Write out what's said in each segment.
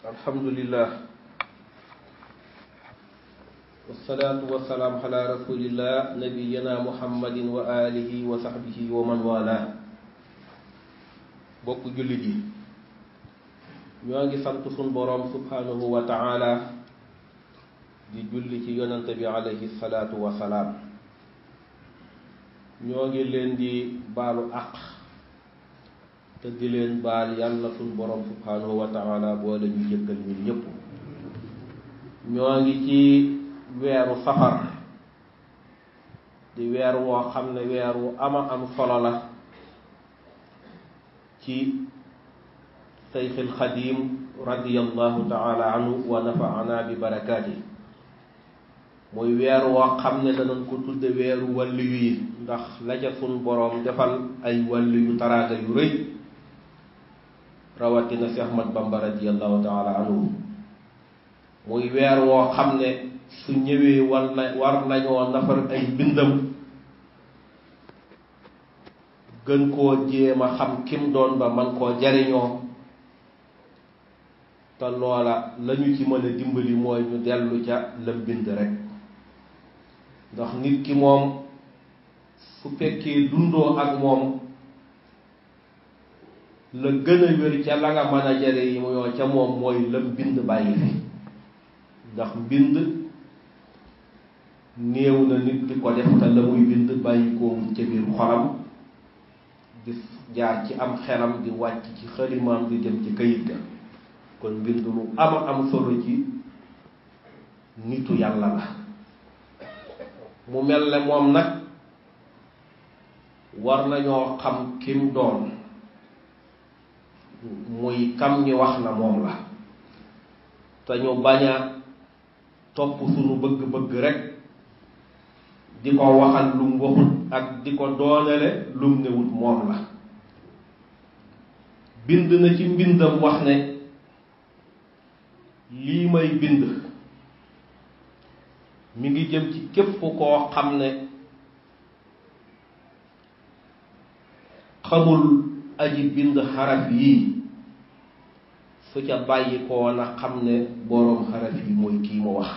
alhamdulillah wasalaatu wasalaam ala rasulillah nabiyina muhammadin wa alihi wa sahbihi wa man wala. bokk jullit yi ñoo ngi sant sun boroom subhanahu wa ta'ala di julli ci yonante bi alayhi salaatu wasalaam. ñoo ngi leen di baalu àq te di leen baal yàlla sun boroom subhanahu wa ta'ala boole ñu jéggal ñun ñëpp. ñoo ngi ci weeru safar di weer woo xam ne weeru ama am solo la ci Seyxul Xadiim radiyallahu ta'ala anhu wa nafa'ana bi barakaati. muy weer woo xam ne danañ ko tudde weeru wàlliyu yi ndax la ca sun boroom defal ay wàlliyu taraanga yu rëy rawatina Seex Ahmad Bamba radiyallahu ta'ala anhu. muy weer woo xam ne su ñëwee war nañoo nafar ay mbindam gën koo jéem a xam kim doon ba man koo jariñoo te loola lañu ci mën a dimbali mooy ñu dellu ca la mbind rek. ndax nit ki moom su fekkee dundoo ak moom la gën a wér ca la nga mën a jare yi mu yoo ca moom mooy la mbind bàyyi fi. ndax mbind néew na nit di ko def te la muy bind bàyyi koowul ca biir xolam di jaar ci am xelam di wàcc ci xalimaam di dem ci kayit ga. kon mbind lu ama am solo ci nitu yàlla la. mu mel ne moom nag war nañoo xam kim doon muy kam ñi wax na moom la te ñu bañ a topp sunu bëgg-bëgg rek di ko waxal lum waxut ak di ko doonale lum newut moom la. bind na ci mbindam wax ne lii may bind mi ngi jëm ci képp koo xam ne xamul aji bind xaraf yii su ca bàyyi koo na xam ne boroom xaraf yi mooy kii mu wax.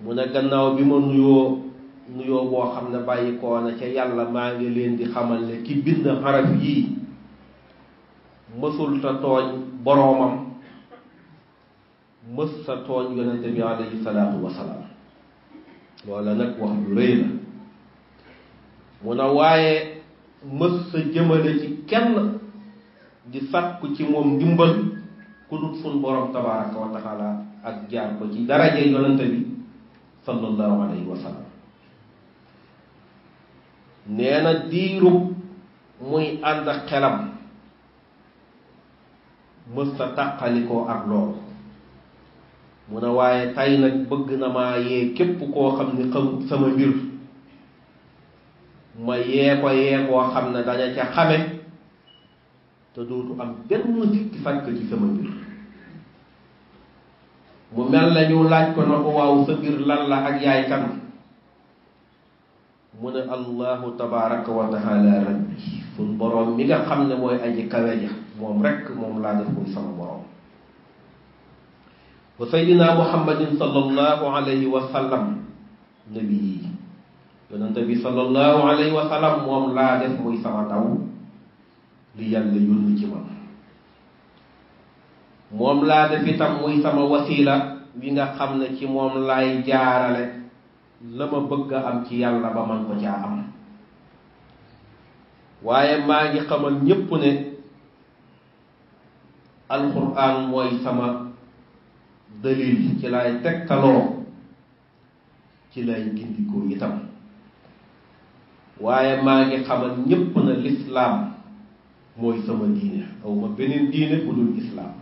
mu ne gannaaw bi ma nuyoo boo xam ne bàyyi koo na ca yàlla maa ngi leen di xamal ne ki bind xaraf yii mësul ta tooñ boroomam mës sa tooñ yonente bi alayhi salaatu wasalaam. loola nag wax ju rëy la. mu ne waaye mës sa jëmale ci kenn di sàkku ci moom ndimbal ku dut sun borom tabaraka wa taala ak jaar ko ci daraje yonente bi sallallahu alayhi wa sallam. nee na diirub muy ànd ak xelam mës sa tàqalikoo ak loolu. mu ne waaye tay nag bëgg na maa yee képp koo xam ni xamut sama mbir ma yee koo xam ne daña ca xame te dootu am benn sikki sàkk ci sama mbir. mu mel na ñu laaj ko na ko waaw sa mbir lan la ak yaay kan. mu ne allahu tabaraka wa taala rabbi sun boroom mi nga xam ne mooy aji kawe ja moom rekk moom laa def muy sama boroom. wa sayyidina muhammadin sallallahu alayhi wa sallam nabi yonente bi sallallahu alayhi wa sallam moom laa def muy sama ndaw li yàlla yónni ci man. moom laa def itam muy sama wasila wi nga xam ne ci moom laay jaarale la ma bëgg a am ci yàlla ba man ko caa am. waaye maa ngi xamal ñépp ne alquran mooy sama dalil ci lay tegtaloo ci lay gindikoo itam. waaye maa ngi xamal ñépp na lislaam mooy sama diine aw ma beneen diine bu dul islaam.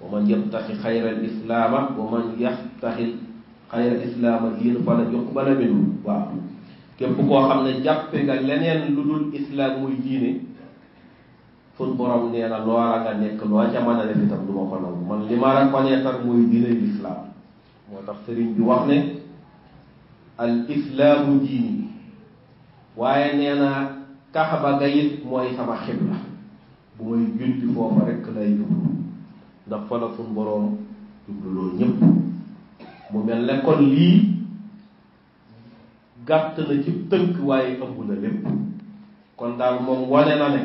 wa man yabtaxi xayral islaama wa man yaxtaxi xayral islaama diin falan yuqbala minhu. waaw képp koo xam ne jàppe nga leneen lu dul islaam muy diine sun borom nee na loola nga nekk loo ca mën a def itam du ma ko nangu. man li ma reconnaître mooy diine lislaam. moo tax sëriñ bi wax ne al islaamu diini. waaye nee na kaxaba ga it mooy sama xibla bu may julli foofa rekk lay jublu ndax fa la suñ boroom jubluloo ñëpp. mu mel ne kon lii gàtt na ci tënk waaye ëmb na lépp. kon daal moom wane na ne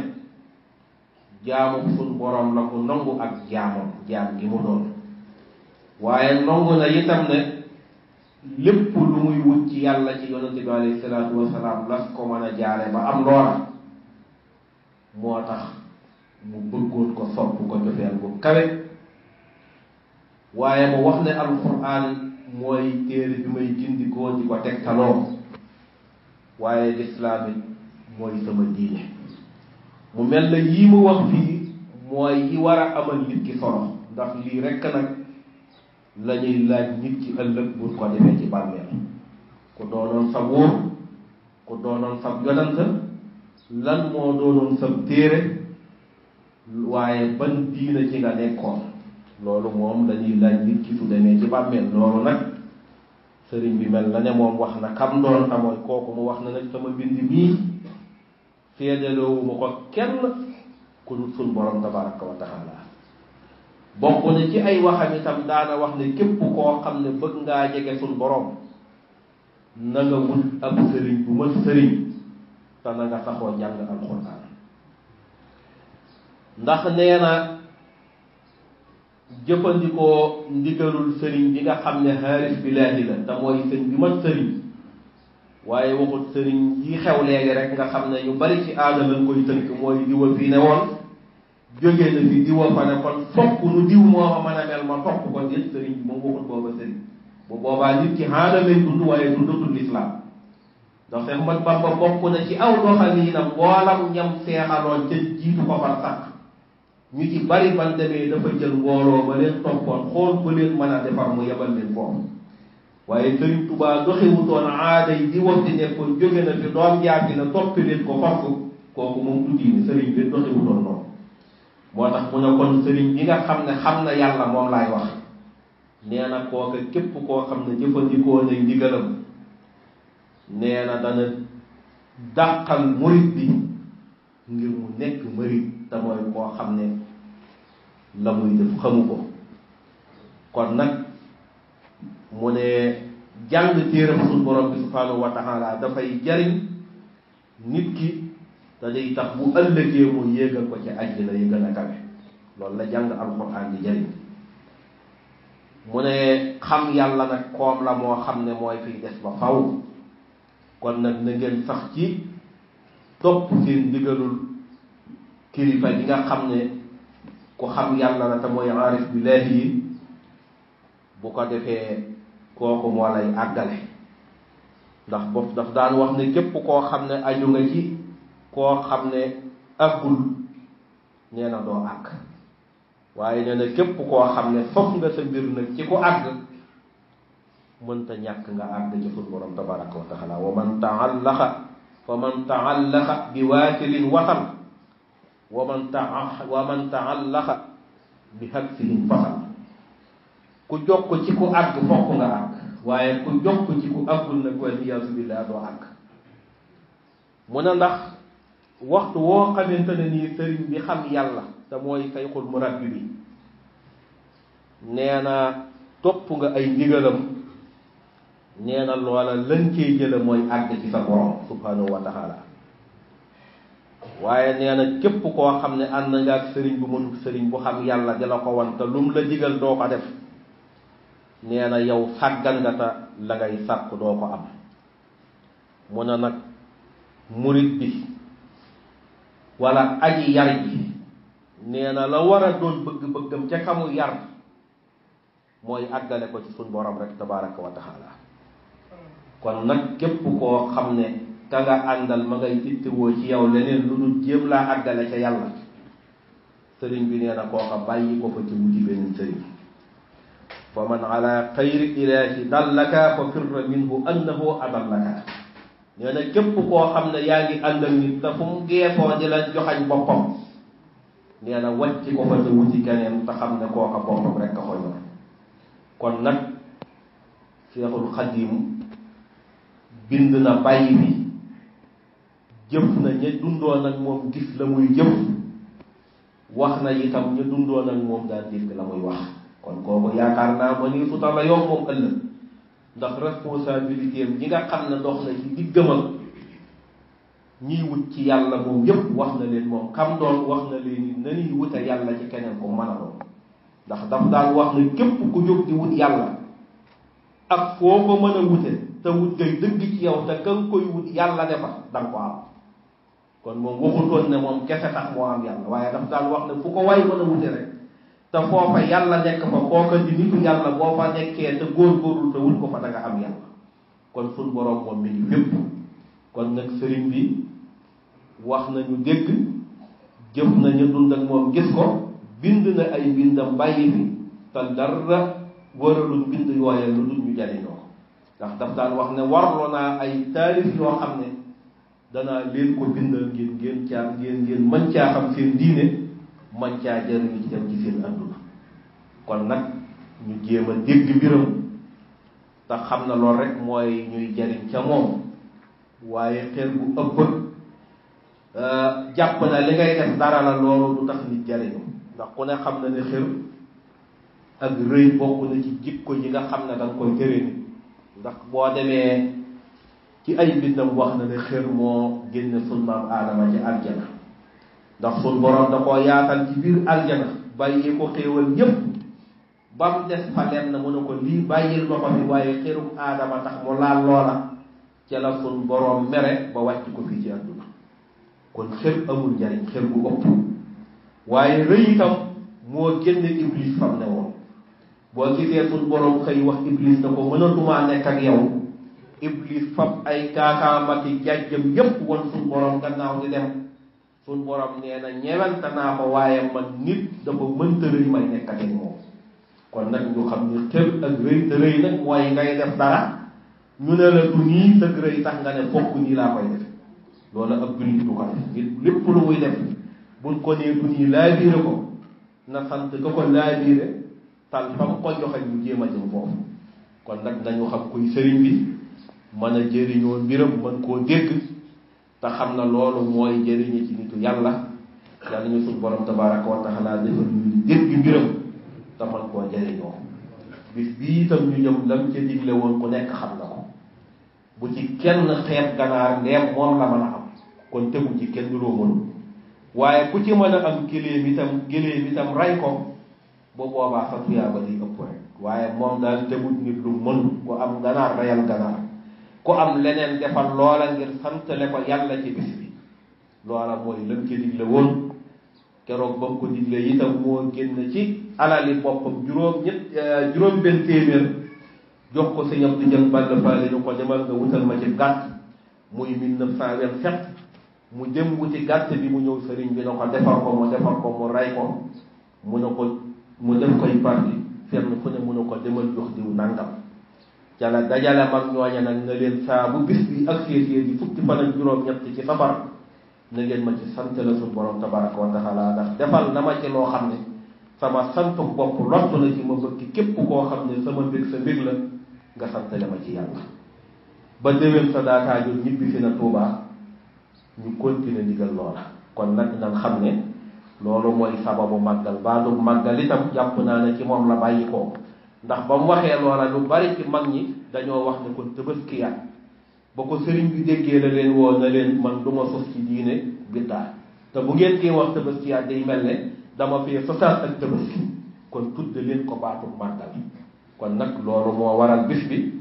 jaamu suñ boroom la ko nangu ak jaam gi mu doon, waaye nangu na itam ne lépp lu muy wut ci yàlla ci yonente bi alayhi salaatu wasalaam las ko mën a jaare ba am loola. moo tax mu bëggoon ko sopp ko cofeel bu kawe, waaye mu wax ne alquran mooy téere bi may gindikoo di ko tegtaloo, waaye lislaam it mooy sama diine. mu mel na yii mu wax fii mooy yi war a amal nit ki solo, ndax lii rekk nag la ñuy laaj nit ki ëllëg buñ ko defee ci bàmmeel. ku doonoon sa wóor, ku doonoon sa yonent, lan moo doonoon sa téere, waaye ban diina ci nga nekkoon. loolu moom lañuy laaj nit ki su demee ci bàmmeel. loolu nag sëriñ bi mel na ne moom wax na kam doon amooy kooku mu wax na nag sama mbind mii féedaloowuma ko kenn ku dul suñ borom tabaraka wa taala. bokk na ci ay waxam itam daana wax ne képp koo xam ne bëgg ngaa jege suñ borom na nga wut ab sëriñ bu ma sëriñ te na nga saxoo jàng alxuraan. ndax nee na jëfandikoo ndigalul sëriñ bi nga xam ne xaaris billaahi la te mooy sëriñ bi ma sëriñ, waaye waxut sëriñ yi xew léegi rek nga xam ne ñu bari ci aada lañ koy tënk, mooy diwa fii ne woon jógee na fi diwa fa ne kon fokk nu diw moo ma mën a mel ma topp ko. déet, sëriñ bi moom waxut booba sëriñ. bu boobaa nit ki aada lay dund waaye dundatul lislaam. ndax Seex Ahmadu Bamba bokk na ci aw doxalinam mboolam ñam seexaloon ca jiitu ko far sax ñu ci bari ban demee dafa jël mbooloo ba leen toppoon xool ba leen mën a defar mu yebal leen foofu. waaye Sëriñ Tuubaa doxewutoon aada yi di wax di nekkoon jóge na fi doom jaabi na toppi leen ko fokk, kooku moom du diine. sëriñ bi doxewutoon noonu. moo tax mu ne kon sëriñ bi nga xam ne xam na yàlla moom laay wax. nee na kooka képp koo xam ne jëfandikoo nay ndigalam, nee na dana dàqal murit bi ngir mu nekk murit te mooy koo xam ne la muy def xamu ko. kon nag mu ne jàng téeram suñu borom bi subhanahu wa taala dafay jariñ nit ki te day tax bu ëllëgee mu yéegal ko ci àjjana yi gën a kawe. loolu la jàng alxuraan di jariñ. mu ne xam yàlla nag koom la moo xam ne mooy fiy des ba faw. kon nag na ngeen sax ci topp seen ndigalul kilifa gi nga xam ne ku xam yàlla la te mooy aarif billaahi yi. bu ko defee kooku moo lay àggale. ndax bopp daf daan wax ne képp koo xam ne aju nga ci koo xam ne àggul, nee na doo àgg. waaye nee na képp koo xam ne foog nga sa mbir nag ci ku àgg, mënta ñàkk nga àgg ci sunu borom tabaraka wa taala. wa man taallaqa bi waasilin wasal wa man taallaqa bi haksihin fasal. ku jokk ci ku àgg fokk nga àgg, waaye ku jokk ci ku àggul nag wal iyaasu billaah doo àgg. mu ne ndax waxtu woo xamante ne nii sëriñ bi xam yàlla te mooy sayxul murabbi bi, nee na topp nga ay ndigalam, nee na loola lan cee jële mooy àgg ci sa borom subhanahu wa taala. waaye nee na képp koo xam ne ànd nga ak sëriñ bu mënul sëriñ bu xam yàlla di la ko wan te lum la digal doo ko def, nee na yow sàggan nga ta la ngay sàkk doo ko am. mu ne nag murit bi wala aji yar ji, nee na la war a doon bëgg-bëggam ca kamu yar mooy àggale ko ci suñ borom rek tabaraka wa taala. kon nag képp koo xam ne ka nga àndal ma ngay ittewoo ci yow leneen lu dul jéem laa àggale ca yàlla, sëriñ bi nee na kooka bàyyi ko fa ci wuti beneen sëriñ. fa man ala xayri ilaahi dallaka fa firra minhu annahu adallaka. nee na képp koo xam ne yaa ngi ànd ak nit te fu mu geesoo di la joxañ boppam, nee na wàcc ko fa te wuti keneen te xam ne kooka boppam rek a ko yor. kon nag Seexul Xadiim bind na bàyyi bi, jëf na ña dundoon ak moom gis la muy jëf, wax na itam ñu dundoon ak moom daan dégg la muy wax kon kooku yaakaar naa ma ni suta la yoon moom ëllëg ndax responsabilité am ñi nga xam ne dox na ci diggam ak ñiy wut ci yàlla moom yépp wax na leen moom kam doon wax na leen ni nañuy wute yàlla ci keneen ko mën a doon ndax daf daan wax ne képp ku jóg di wut yàlla ak foo ko mën a wute te wut gay dëgg ci yow te ka nga koy wut yàlla defa danga ko am kon moom waxutoon ne moom kese tax moo am yàlla waaye daf daan wax ne fu ko way mën a wute rek te foofa yàlla nekk fa kooka di nitu yàlla boo fa nekkee te góorgóorlu te wut ko fa da nga am yàlla kon suñ boroom moom mi ngi fépp kon nag sëriñ bi wax nañu dégg jëf nañu dund ak moom gis ko bind na ay mbindam bàyyi fi te dara waraluñ bind yooye lu dul ñu jariñoo ndax daf daan wax ne warloo naa ay taalif yoo xam ne danaa leen ko bindal ngeen mën caa xam seen diine man caa jëriñu ci dem ci seen àdduna kon nag ñu jéem a dégg mbiram te xam na lool rek mooy ñuy jariñ ca moom waaye xel bu ëpp jàpp na li ngay def dara la loolu du tax nit jariñu ndax ku ne xam na ne xel ak rëy bokk na ci jikko yi nga xam ne da nga koy tere nit ndax boo demee ci ay mbindam wax na ne xel moo génne sun maam aadama ci aljana ndax sun borom da koo yaatal ci biir aljana bàyyi ko xéewal yépp ba mu des fa leen na mu ne ko lii bàyyil ma ko fi waaye xelum aadama tax mu laal loola ca la sun borom mere ba wàcc ko fii ci àdduna kon xel amul njariñ xel bu ëpp waaye rëy itam moo génne iblis fam ne woon boo gisee sun borom xëy wax iblis na ko mënatumaa nekk ak yow iblis fab ay kaakaamati jàjjam yépp won sun borom gannaaw di dem sun borom nee na ñewante naa ko waaye man nit dafa mënta rëy may nekk ak moom kon nag ñu xam ni xel ak rëy te rëy nag mooy ngay def dara ñu ne la du nii sëg rëy tax nga ne fokk nii laa koy def loolu ab jullit du ko def nit lépp lu muy def buñ ko nee du nii laabiire ko na sant ka ko laabiire tal fa mu ko joxe ñu jéem a jëm foofu kon nag nañu xam kuy sëriñ bi mën a jëriñoo mbiram mën koo dégg te xam na loolu mooy jëriñe ci nitu yàlla yàlla ñu suñ borom tabaraka wa taala defal ñu dégg mbiram te mën koo jëriñoo bis bii itam ñu ñëm lam ca digle woon ku nekk xam na ko bu ci kenn xeeb ganaar ndeem moom la mën a am kon tegu ci kenn loo mënul waaye ku ci mën a am géléem itam ray ko bu boobaa sa tuyaaba di ëpp rek waaye moom daal tegut nit lu mën ku am ganaar rayal ganaar ku am leneen defal loola ngir santale ko yàlla ci bis bi loola mooy lam ca digle woon keroog ba mu ko digle itam moo génn ci alali boppam juróom benn téeméer jox ko sëñ Abdou Dieng Balla Faale ñu ko demal nga wutal ma ci gàtt muy 1927 mu dem wuti gàtt bi mu ñëw sëriñ bi na ko defar ko mu ray ko mu ne ko mu def koy parti fenn fu ne mu ne ko demal jox diw nangam ca la dajale mag ñooña nag na leen saa bu bis bi ak séeséer yi fukki fan ak juróom-ñett ci safar na ngeen ma ci sant la suñu borom tabaraka wa taala ndax defal na ma ci loo xam ne sama santu bopp lottu na ci ma bëgg képp koo xam ne sama mbég sa mbég la nga santale ma ci yàlla ba déwén sa daataa jot ñibbi fi na Tuubaa ñu continuer ndigal loola kon nag nan xam ne loolu mooy sababu màggal baadu màggal itam jàpp naa ne ci moom la bàyyi ko ndax ba mu waxee loola lu bari ci mag ñi dañoo wax ne kon tëbaskiyaat ba ko sëriñ bi déggee la leen woo na leen man du ma sos ci diine biddaa te bu ngeen kii wax tëbaskiyaat day mel ne dama fee sosaat ak tëbaski kon tudde leen ko baatu màggal kon nag loolu moo waral bis bi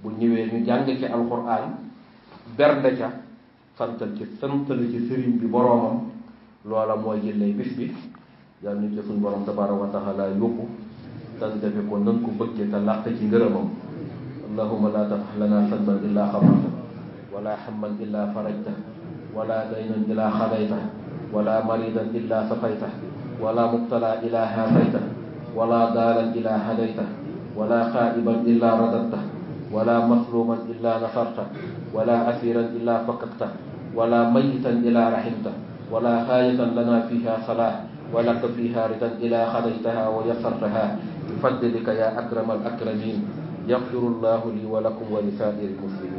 bu ñëwee ñu jàng ci alxuraan bernde ca santale ci sëriñ bi boroomam loola mooy jëllay bis bi yàlla ñu ci suñ borom tabaaraka wa taala yóbbu tan defe ko nan ko bëggee te làq ci ngërëmam allahumma la tafah lana sanban illa xafarta wala hamman illa farajta wala daynan illa xadayta wala maridan illa safayta wala mubtala illa hafayta wala daalan illa hadayta wala xaa'iban illa radatta wala masluman illa nasarta wala asiran illa fakakta wala mayitan illa rahimta ولا حاجة لنا فيها صلاة ولك فيها رضا إلى خديتها ويسرتها بفضلك يا أكرم الأكرمين يغفر الله لي ولكم ولسائر المسلمين